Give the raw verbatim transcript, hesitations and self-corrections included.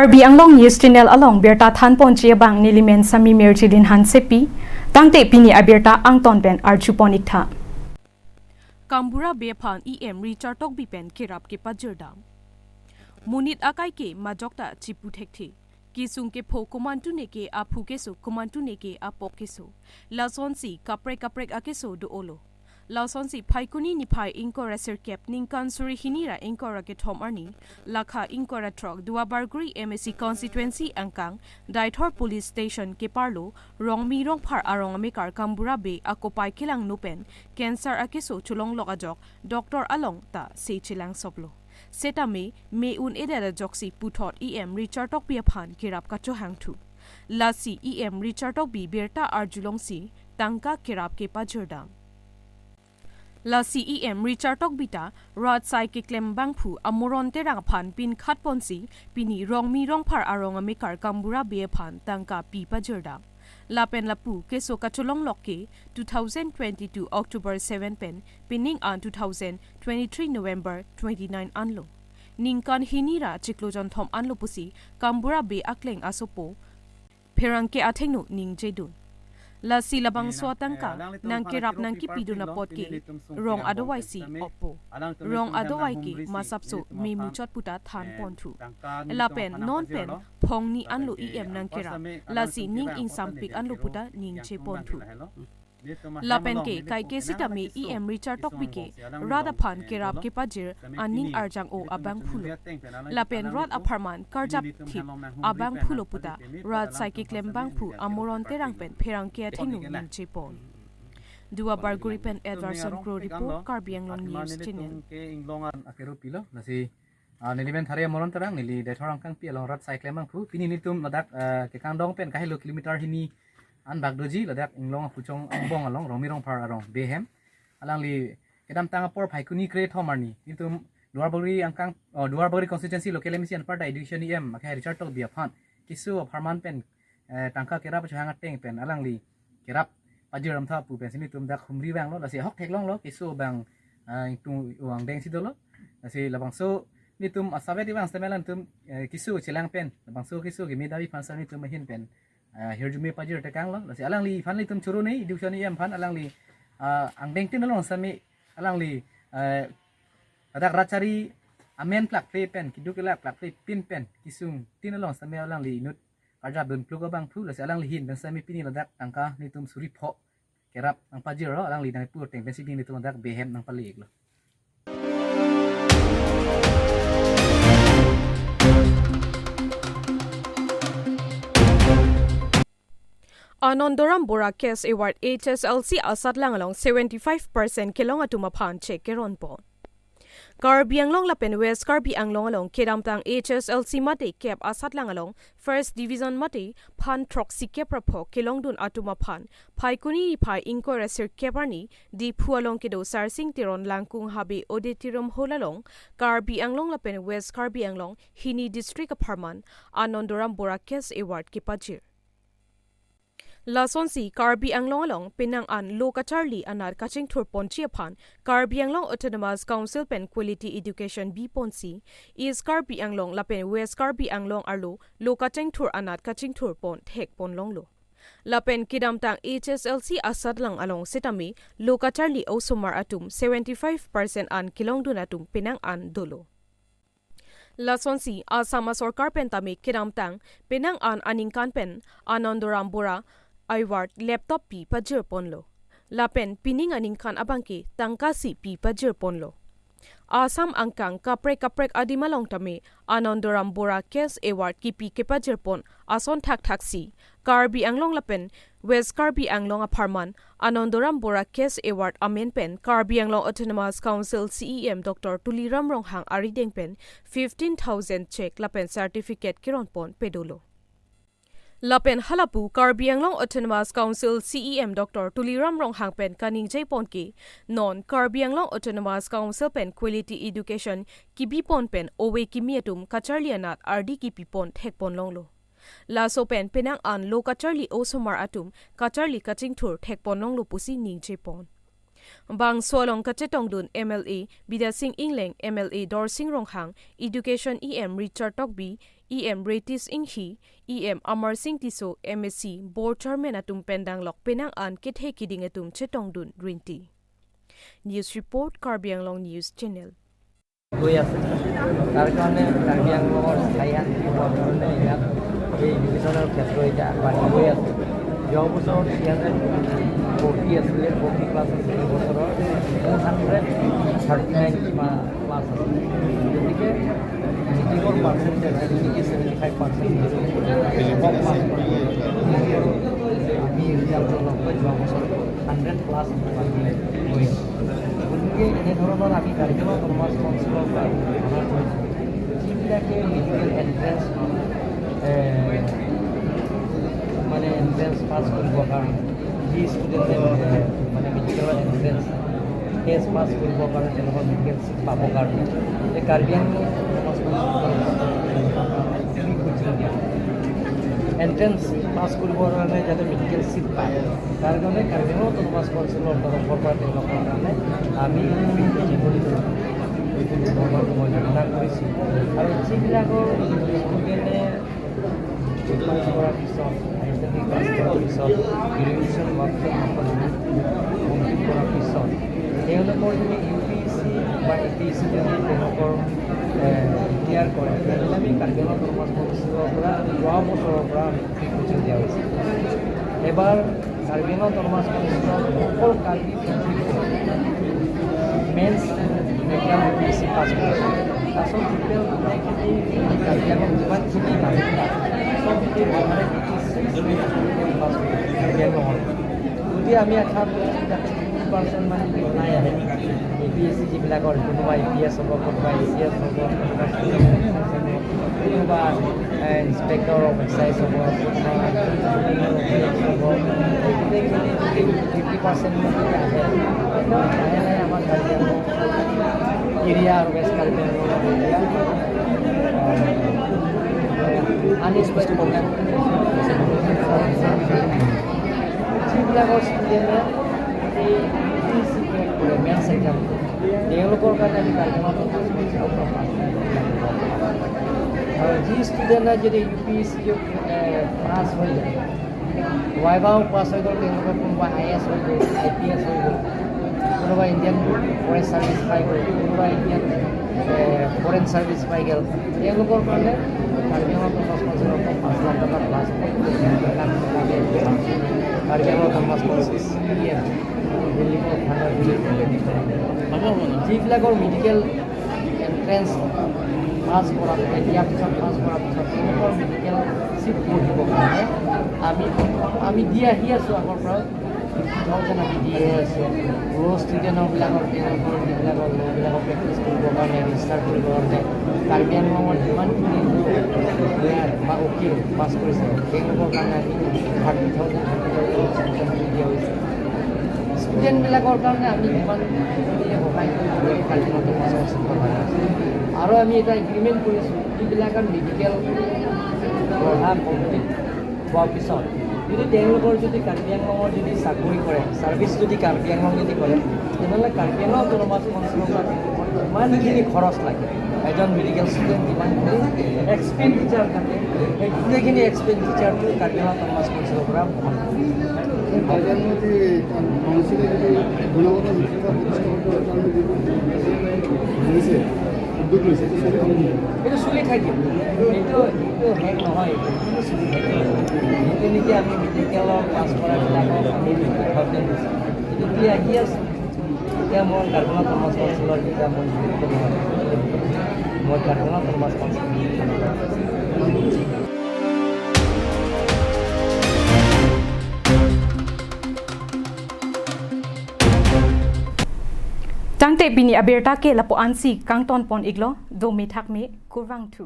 Karbi Anglong News Channel along birta thanponji abang neli men Sami Merjilin Hansepi, tangte pini abirta angton pen arjupon iktha. Gaonbura Bey aphan E M Richard Tokbi pen kerap kepajirdam. Monit akai ke majok ta chipu thekthe. Kesung kepho komantu neke aphu keso komantu neke apok keso. Lasonsi kaprek kaprek akeso do-olo. Lasonsi Phaikuni niphai ingkoi ra sirkep ningkan suri hini ra ingkoi ra kethom arni, lakha ingkoi ra throk Duarbagori M A C constituency angkang Deithor police station keparlo Rongmi Rongphar arong amekar Gaonbura Bey akopai kelangno pen cancer akeso cholonglok ajok doctor along ta se chelangsoplo. Setame me un-edet ajoksi puthot E M Richard Tokbi aphan kerap kachohangthu. Lasi E M Richard Tokbi birta arjulongsi tangka kerap kepajirdam. Lasi E M Richard Tokbi ta rat asai keklem abangphu Amoron Terang aphan pinkhatponsi pini Rongmi Rongphar arong amekar Gaonbura Bey aphan tangka pipajirdam. Lapen lapu keso kacholonglok ke two thousand twenty-two October seven pen pining an two thousand twenty-three November twenty-nine anlo. Ningkan hini ra chiklo jonthom anlo pusi Gaonbura Bey akleng asopo pherangke athengno ningjedun. Lasi labangso atangka nangkerap nangkipidun apot ke rong adovai si oppo. Rong adovai ke masapso me muchot puta thanponthu. Lapen non pen phongni anlo E M nangkerap. Lasi ning ingsampik anlo puta ningjeponthu. Lapen ke kaike sitame E M Richard Tokbi ke rat aphan kerap kepajir aning arjang-o abangphulo. Lapen rat apharman karjap thip abangphulo puta rat asai keklem abangphu Amoron Terang pen pherangke athengno ningjepon. Duarbagori pen Edwardson Kro report, Karbi Anglong News Channel. Ke inglong an akeru pilo, lasi, ah, neli men Thari Amoron Terang, neli Deithor angkangpi along rat asai keklem abangphu. Pini nelitum ladak, ah, kekangdong pen kahelo kilometer hini an bak doji, ladak inglong aphuchong angbong along, Rongmi Rongphar arong Bey ahem. Alangli kedamtang apor Phaikuni krethom arni nelitum Duarbagori angkang, oh, Duarbagori constituency local M A C anparta education E M akehai Richard Tokbi aphan keso apharman pen, eh, tangka kerap chohang ateng pen alangli kerap pajirdamtha pu pensi nelitum dak humri vanglo, lasi ahok theklonglo, keso abang, ah, ingtung angdengsi dolo. Lasi labangso nelitum asap-et vang setame alangtum, eh, keso chelang pen, labangso keso keme davi aphan setame nelitum ahin pen, ah, hirjume pajir tekanglo. Lasi alangliphan nelitum choro nei, education E M aphan alangli, ah, angdengtin along setame alangli, eh, ladak rat achari amen plakple pen, keduk kelak plakple pin pen kesungtin along setame alangli inut karjapdun pluk abangphu, lasi alangli ahin pen setame pini ladak tangka nelitum suri pho kerap nangpajirlo, alangli nangpu ateng pensi pini nelitum ladak Bey ahem nangpale-iklo. Anandoram Bora Cash Award H S L C asatlang along seventy-five percent kelong atum aphan cheque keronpon. Karbi Anglong lapen West Karbi Anglong along kedamtang H S L C mate kep asatlang along first division mate phan throksi kep ra pho kelongdun atum aphan Phaikuni niphai ingkoi ra sirkep arni Diphu along kedo Sarsing Teron Langkung Habe Auditorium Hall along Karbi Anglong lapen West Karbi Anglong hini district apharman Anandoram Bora Cash Award kepajir. Lasonsi Karbi Anglong along penang an lo kacharli anat kachingthurponji aphan Karbi Anglong Autonomous Council pen quality education biponsi East Karbi Anglong lapen West Karbi Anglong arlo lo kachingthur anat kachingthurpon thekponlonglo. Lapen kedamtang H S L C asatlang along setame lo kacharli osomar atum seventy-five percent an kelongdun atum penang an dolo. Lasonsi Assam asorkar pen tame kedamtang penang an aningkan pen Anandoram Bora Award laptop pi pajirponlo. Lapen pining aningkan abangke tangkasi pi pajirponlo. Assam angkang kaprek kaprek adim along tame Anandoram Bora Cash Award kipi kepajirpon ason thakthaksi Karbi Anglong lapen West Karbi Anglong apharman Anandoram Bora Cash Award amen pen Karbi Anglong Autonomous Council C E M Doctor Tuliram Ronghang arideng pen fifteen thousand cheque lapen certificate keronpon pedolo. Lapen halapu Karbi Anglong Autonomous Council C E M Doctor Tuliram Ronghang pen kaningjepon ke non Karbi Anglong Autonomous Council pen quality education kibipon pen ove kimi atum kacharli anat ardi kipipon thekponlonglo. Laso pen penang an lo kacharli osomar atum kacharli kachingthur thekponlonglo pusi ningjepon. Bangso along kachetongdun M L A Bidya Sing Engleng, M L A Dorsing Ronghang, Education E M Richard Tokbi, E M Retish Enghi, E M Amarsing Tisso, M A C, Board Chairman atum pen danglok penang an kethe kiding atum chetongdun rinti. News report, Karbi Anglong News Channel. গৈ আছে। তাৰ কাৰণে কাৰ্বি আংলঙৰ স্থায়ী শান্তি হোৱাৰ কাৰণে ইয়াত এই এডুকেশ্যনৰ ক্ষেত্ৰ এতিয়া আগবাঢ়ি গৈ আছে। যোৱা বছৰ থ্ৰী হাণ্ড্ৰেড ফৰ্টি আছিলে, ফৰ্টি প্লাছ আছিলে, এইবছৰৰ ফ'ৰ হাণ্ড্ৰেড থাৰ্টি নাইন কিমান প্লাছ আছে। গতিকে মেট্ৰিকৰ পাৰ্চেণ্টেজ ছেভেণ্টি ফাইভ পাৰ্চেণ্ট। আমি ৰিজাল্টৰ লগ পাই যোৱা বছৰ হাণ্ড্ৰেড প্লাছ আমি গৈ আছোঁ। গতিকে এনেধৰণৰ আমি কাৰ্বি আংলং অট'নমাছ কাউন্সিলৰ পৰা ঘোষণা কৰিছোঁ, যিবিলাকে মেডিকেল এণ্ট্ৰেন্স, এ, মানে এণ্ট্ৰেন্স পাছ কৰিবৰ কাৰণে, যি ষ্টুডেণ্টে, এ, মানে মেডিকেলৰ এণ্ট্ৰেন্স টেষ্ট পাছ কৰিবৰ কাৰণে তেওঁলোকৰ মেডিকেল চিট পাবৰ কাৰণে এই কাৰ্বি আংলং অট'নমাছ কাউন্সিলৰ ফ্ৰী কোচিং দিয়া। এণ্ট্ৰেন্স পাছ কৰিবৰ কাৰণে যাতে মেডিকেল চিট পায়, তাৰ কাৰণে কাৰ্বি আংলং অট'নমাছ কাউন্সিলৰ তৰফৰ পৰা তেওঁলোকৰ কাৰণে আমি ফ্ৰী কোচিং ঘোষণা কৰিছোঁ। আৰু যিবিলাকৰ ষ্টুডেণ্টে পাছ কৰাৰ পিছত, হায়াৰ ছেকেণ্ডেৰী পাছ কৰাৰ পিছত, গ্ৰেজুৱেশ্যন বা কমপ্লিট কৰাৰ পিছত তেওঁলোকৰ যদি ইউ পি এছ চি বা এ পি এছ চি যদি তেওঁলোকৰ, এ, ক্লিয়াৰ কৰে, তেনেহ'লে আমি কাৰ্বি আংলং অট'নমাছ কাউন্সিলৰ পৰা যোৱা বছৰৰ পৰা আমি ফ্ৰী কোচিং দিয়া হৈছে। এবাৰ কাৰ্বি আংলং অট'নমাছ কাউন্সিলত অকল কাৰ্বি মেইনছ এক্সাম বেছি পাছ কৰিছে। তাৰপিছত টোটেল গোটেইখিনি কাৰ্বি আংলং যিমানখিনি মানুহ, চব গোটেই মানে পাছ কৰিছে কাৰ্বি আংলঙৰ। গতিকে আমি আশা কৰিছোঁ যাতে ফিফটি পাৰ্চেণ্ট মানে ওলাই আহে। এ পি এছ চি যিবিলাকৰ, কোনোবা এ পি এছ হ'ব, কোনোবা এ চি এছ হ'ব, কোনোবা কোনোবা, এ, ইন্সপেক্টৰ অফ এক্সাইজ হ'ব, কোনোবা হ'ব, গোটেইখিনি যদি ফিফটি পাৰ্চেণ্ট যদি আহে, লাহে লাহে আমাৰ কাৰ্বি আংলং এৰিয়া আৰু ৱেষ্ট কাৰ্বি আংলং এৰিয়া, আ, আনএক্সপ্লইটেড প্ৰব্লেম। যিবিলাকৰ ষ্টুডেণ্টে এই U P S C crack কৰে, মেইনছ এক্সাম, তেওঁলোকৰ কাৰণে আমি কাৰ্বি আংলং অট'নমাছ কাউন্সিলৰ পৰা পাছ। আৰু যি ষ্টুডেণ্টে যদি ইউ পি এছ চি, এ, পাছ হৈ যায়, ৱাইভাও পাছ হৈ গ'ল, তেওঁলোকৰ কোনোবা আই এ এছ হৈ গ'ল, আই পি এছ হৈ গ'ল, কোনোবা ইণ্ডিয়ান ফৰেষ্ট চাৰ্ভিচ পাই গ'ল, কোনোবা ইণ্ডিয়ান, এ, ফৰেইন চাৰ্ভিচ পাই গ'ল, তেওঁলোকৰ কাৰণে কাৰ্বি আংলং অট'নমাছ কাউন্সিলৰ পৰা পাঁচ লাখ টকা প্লাছ কাৰ্বি আংলং অট'নমাছ কাউন্সিল, চি ই এম, দিল্লী, থানা দিল্লী, যিবিলাকৰ মেডিকেল এণ্ট্ৰেন্স পাছ কৰা পিছত, ইয়াৰ পিছত পাছ কৰা পিছত তেওঁলোকৰ মেডিকেল চিট পঢ়িবৰ কাৰণে আমি, আমি দি আহি আছোঁ আগৰ পৰা। ফিফটি থাউজেণ্ড আমি দি আহি আছোঁ। ল' ষ্টুডেণ্টবিলাকৰ, তেওঁলোকৰ যিবিলাকৰ লবিলাকৰ প্ৰেক্টিছ কৰিবৰ কাৰণে, ৰেজিষ্টাৰ কৰিবৰ কাৰণে কাৰ্বি আংলঙৰ যিমানখিনি লয়াৰ বা উকিল পাছ কৰিছে, তেওঁলোকৰ কাৰণে আমি থাৰ্টি থাউজেণ্ড, থাৰ্টি থাউজেণ্ড দিয়া হৈছে। ষ্টুডেণ্টবিলাকৰ কাৰণে আমি যিমান সহায় কৰিব পাৰোঁ, কাৰ্বি আংলং অট'নমাছ কাউন্সিলৰ ফালৰ পৰা। আৰু আমি এটা এগ্ৰিমেণ্ট কৰিছোঁ, যিবিলাকৰ মেডিকেল পঢ়া কমপ্লিট হোৱাৰ পিছত যদি তেওঁলোকৰ যদি কাৰ্বি আংলঙৰ যদি চাকৰি কৰে, ছাৰ্ভিচ যদি কাৰ্বি আংলং যদি কৰে, তেনেহ'লে কাৰ্বি আংলং অট'নমাছ কাউন্সিলৰ পৰা কিমানখিনি খৰচ লাগে, এজন মেডিকেল ষ্টুডেণ্ট কিমানখিনি এক্সপেণ্ডিচাৰ থাকে, সেই গোটেইখিনি এক্সপেণ্ডিচাৰটো কাৰ্বি আংলং অট'নমাছ কাউন্সিলৰ পৰা বহন কৰে। এই কাৰ্বি আংলঙত এই কাউন্সিলে যিটো গুণগত শিক্ষা প্ৰতিষ্ঠা কৰাৰ কাৰণে যিটো লৈছে, উদ্যোগ লৈছে, এইটো চলি থাকিব নেকি? এইটো চলি থাকিব। এইটো, এইটো শেষ নহয়, এইটো চলি থাকিব। যিটো নেকি আমি মেডিকেলৰ পাছ কৰাবিলাকক আমি ফিফটি থাউজেণ্ড দিছোঁ, এইটো দি আহি আছে। এতিয়া মই কাৰ্বি আংলং অট'নমাছ কাউন্সিলৰ যেতিয়া মই নিযুক্ত নহয়, মই Karbi Anglong autonomous council Tangte pini abirta ke lapu-ansi kangton pon iklo, dome thakme, kurvangthu.